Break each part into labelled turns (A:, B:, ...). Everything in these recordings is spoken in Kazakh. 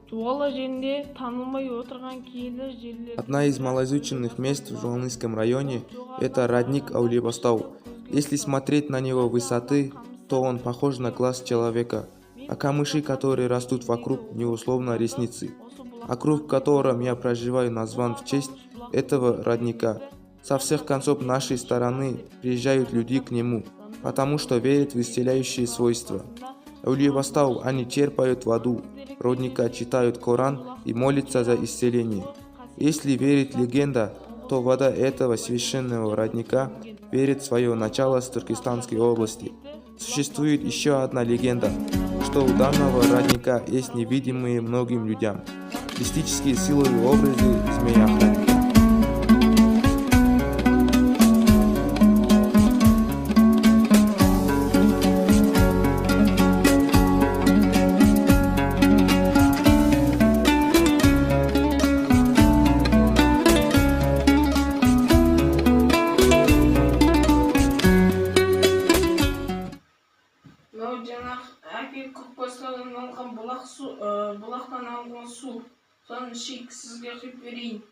A: Жуалы жерінде танылмай отырған киелі жерлердің
B: Одна из малоизученных мест в Жуалынском районе – это родник Аулиебастау. Если смотреть на него высоты, то он похож на глаз человека, а камыши, которые растут вокруг него, словно ресницы. Округ, в котором я проживаю, назван в честь этого родника. Со всех концов нашей страны приезжают люди к нему, потому что верят в исцеляющие свойства. Аулиебастау они черпают воду родника, читают Коран и молятся за исцеление. Если верить легенда, то вода этого священного родника берет свое начало с Туркестанской области. Существует еще одна легенда, что у данного родника есть невидимые многим людям мистические силы в образе змея-охранника.
A: Мынау жаңағы әке Көкбастаудан алған бұлақ су, бұлақтан алған су. Соны ішейік, сізге құйып берейін.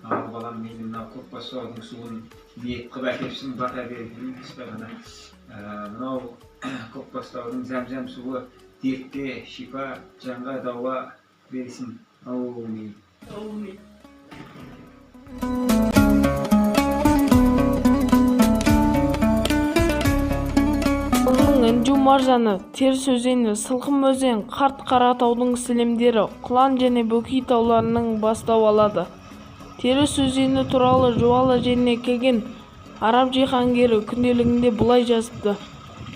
C: Ал, балам, мейлі, мынау Көкбастаудың суын ниет қылып әкепсің, бата берген ғана. Мынау Көкбастаудың зәмзәм суы дертке шипа, жанға дауа берсін. Әумин.
A: Әумин. Оның інжу маржаны, Теріс өзені, Сылқым өзен, Қарт Қаратаудың сілемдері, Құлан және Бөкей тауларының бастау алады. Теріс өзені туралы Жуалы жеріне келген араб жиһангері күнделігінде былай жазыпты: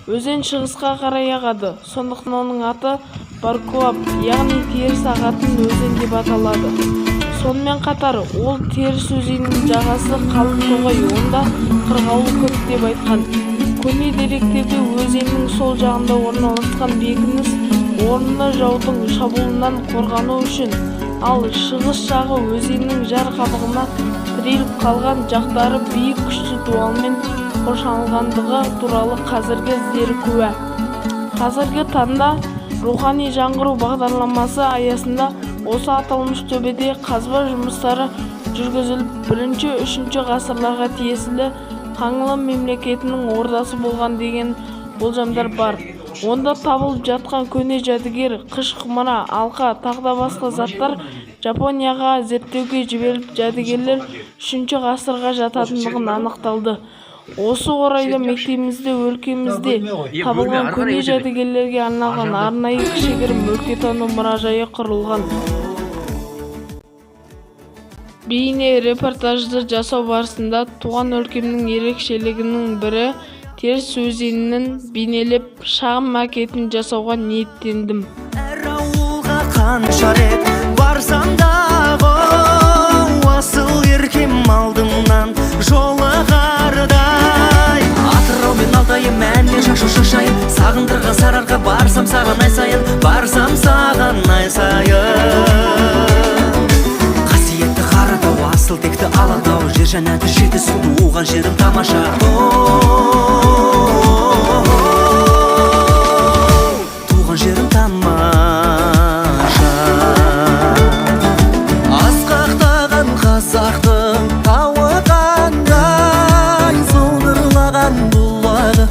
A: Өзен шығысқа қарай ағады, сондықтан оның аты Баркуаб, яғни теріс ағатын өзен деп аталады. Сонымен қатар ол Теріс өзенінің жағасы қалың тоғай, онда қырғауыл көп деп айтқан. Көне деректерде өзеннің сол жағында орналасқан бекініс орны жаудың шабуылынан қорғану үшін, ал шығыс жағы өзеннің жар қабығына тіреліп қалған жақтары биік күшті дуалмен қоршалғандығы туралы қазіргі іздері куә. Қазіргі таңда Рухани жаңғыру бағдарламасы аясында осы аталмыш төбеде қазба жұмыстары жүргізіліп, бірінші, үшінші ғасырларға тиесілі Қаңлы мемлекетінің ордасы болған деген болжамдар бар. Онда табылып жатқан көне жәдігер, қыш құмыра, алқа, тағы да басқа заттар Жапонияға зерттеуге жіберіліп, жәдігерлер үшінші ғасырға жататындығы анықталды. Осы орайда мектебімізде өлкемізде табылған көне жәдігерлерге арналған арнайы кішігірім өлкетану мұражайы құрылған. Бейне репортажды жасау барысында туған өлкемнің ерекшелігінің бірі Теріс өзенін бейнелеп, шағын макетін жасауға ниеттендім.
D: Әр ауылға қанша рет барсам дағы, асыл еркем алдымнан жолығардай. Атырау мен Алтайым, әнмен шашу шашайын, сағындырған Сарыарқа, барсам саған ай сайын, барсам саған ай сайын. Қасиетті Қаратау, асыл текті Алатау, жер жәннаты Жетісу, туған жерім тамаша. Туған жерім тамаша. Асқақтаған қазақтың тауы қандай, сылдырлаған бұлағы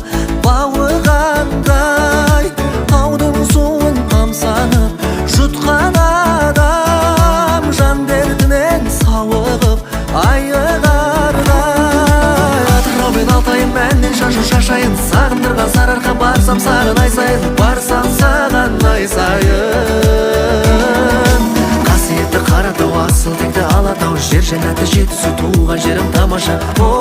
D: бауы қандай, таудың суын тамсанып жұтқан адам. шашу шашайын. Сағындырған Сарыарқа, барсам саған ай сайын, барсам саған ай сайын. Қасиетті Қаратау, асыл текті Алатау, жер жәннаты Жетісу, туған жерім тамаша. О.